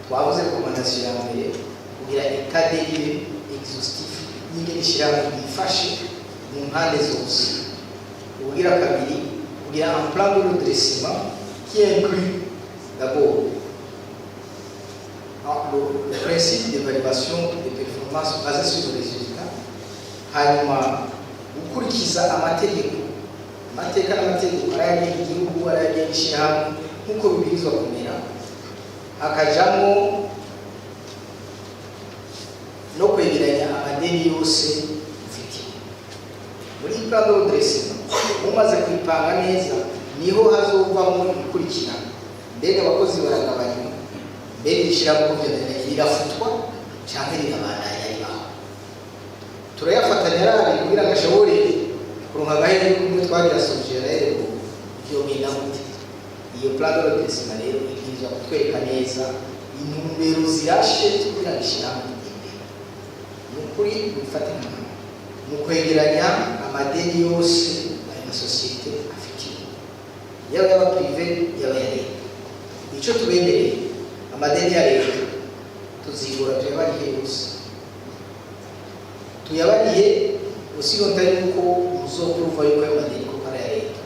Twavuze recommandation ya mbere, kugira état des lieux exhaustif y'ingene ishyirahamwe yifashe mu mpande zose. Ubugira kabiri, kugira un plan de redressement qui inclut d'abord le principe d'évaluation des performances basé sur le résultat, hanyuma gukurikiza amategeko, amateka n'amategeko arayagenga igihugu, arayagenga ishyirahamwe nk'uko bibwirizwa kumera, hakajamwo no kwegeranya amadeni yose ufitiwe. Muri plan de redressement mumaze kuyipanga neza, niho hazovamo ibikurikira: mbega abakozi baragabanywa, mbega ishyirahamwe uko vyananiranye rirafutwa canke rirabandanya ribaho? Turayafatanya ari abiri kugira ngo ashobore kuronka agahenge kumwe twagira sugera rero vyogenda gute. Iyo plan de redressement rero ibwirizwa kutwereka neza intumbero zirashe kugira ngo ishyirahamwe ritere imbere. Ni ukuri bifate nk'akamaro mu kwegeranya amadeni yose ayo masosiyete afitiwe, yaba yaba privé, yaba ya leta. Icyo tubemereye, amadeni ya leta tuzigura tuyabarihe yose, tuyabarihe usinota yuko muzoprouva yuko ayo madeni.